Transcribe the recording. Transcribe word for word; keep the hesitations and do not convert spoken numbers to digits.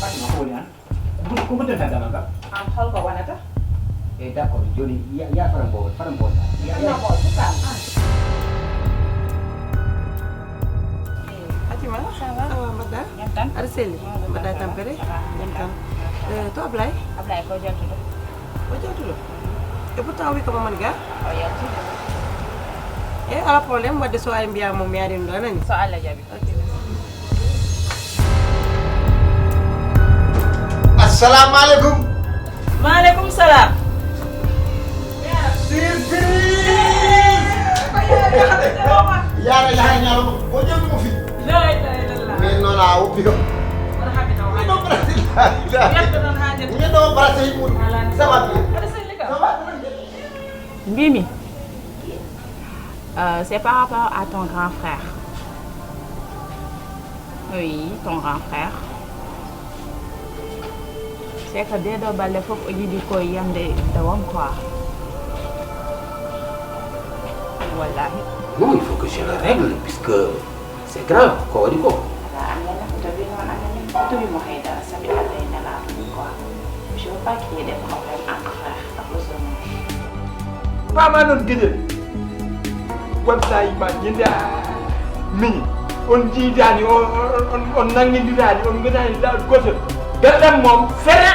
Fatima, ko woni an? Ko, ko mbaɗɗon damal ngal? An holko wonata? E, d'accord, jooni ya, ya faram bo, faram bo. Ya, ya. Faram bo, suka. Fatima, ça va? Ça va, mbaɗɗa? Jam tan? Aɗa selli? Mbaɗɗa tampere? Ça va. Jam tan. Eh, to Ablaye? Ablaye ko jawtuɗo. Ko jawtuɗo? E pourtant o wi ko Mamadi Ga? O yalti. E, ala problème, wadde so ari mbiya mo mi ari ɗo, nani? So Allah jaɓi. Assalamu alaikum. Maaleykum salaam. Surprise. Yara yara nyaro ko jami mo fi. La ilaha illallah. Min non a oppi ko. Wala haɓi no Min waji. non Brazil. Yalto noon haa nder. Min non Brazil mun. Ça va bien. Aɗa selli kam? Ça va très bien. Mbimi, euh, c'est par rapport à ton grand frère. Oui, ton grand frère. C'est que dès le balde fof o yiɗi ko yande dawam quoi. Wallahi. Non, il faut que je le règle, puisque c'est grave, ko waɗi ko. Ala an nana ko tawi noon an nani ko tawi mo haydara sabi Allah e nelaɗo ɗum quoi. Je veux pas qu'il y ait des problèmes entre frères à cause de moi. Pama noon geɗel. Wallahi ma ñande a miñi on jiidani on on nangidiraani on ngonani lawol gootol. Belɗam moom fere.